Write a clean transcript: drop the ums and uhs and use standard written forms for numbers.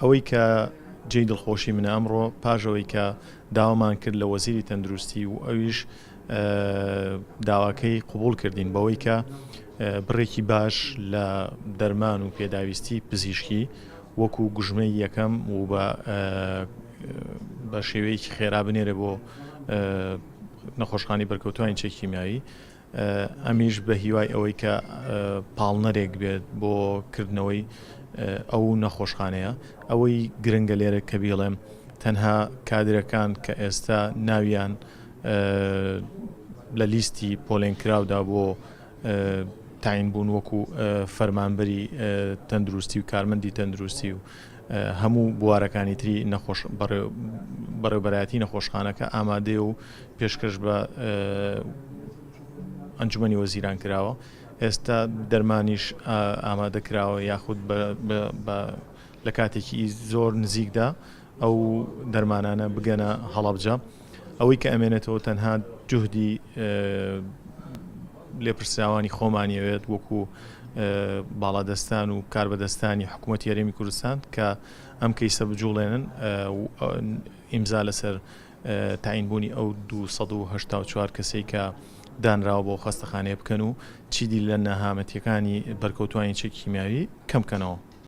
ئەوەی کە جێی دڵخۆشی منە ئەمڕۆ پاش ئەوەی کە داوامان کرد لە وەزیری تەندروستی و ئەویش داواکەی قبوڵ کردین بەوەی کە بڕێکی باش لە دەرمان و پێداویستی پزیشکی وەکو گوژمەی یەکەم و بە بە شێوەیەکی خێرا بنێرێ بۆ نەخۆشخانی بەرکەوتوانی چەکی کیمیاوی ئەمیش بە هیوای ئەوەی کە پاڵنەرێک بێت بۆ کردنەوەی ئەو نەخۆشخانەیە. ئەوەی گرنگە لێرە کە بیڵێم تەنها کادرەکان کە ئێستا ناویان لە لیستی پۆلێنکراودا بۆ تاین بوون وەکو فەرمانبەری تەندروستی و کارمەندی تەندروستی و هەموو بوارەکانی تری نەخۆش بەڕێوبەرایەتی نەخۆشخانەکە ئامادەیە و پێشکەش بە ئەنجومەنی وەزیران کراوە ئێستا دەرمانیش ئامادە کراوە یاخود لە کاتێکی زۆر نزیکدا ئەو دەرمانانە بگەنە هەڵەبجە ئەوەی کە ئەمێنێتەوە تەنها جوهدی لێپرسراوانی خۆمانی ئەوێت وەکو باڵادەستان و کاربەدەستانی حکوومەتی هەرێمی کوردستان کە ئەم کەیسە بجوڵێنن ئیمزا لەسەر تەعین بوونی ئەو 284 کەسەی کە دانراوە بۆ خەستەخانەیە بکەن و چیدی لە نەهامەتیەکانی بەرکەوتوانی چەکی کیمیاوی کەم بکەنەوە.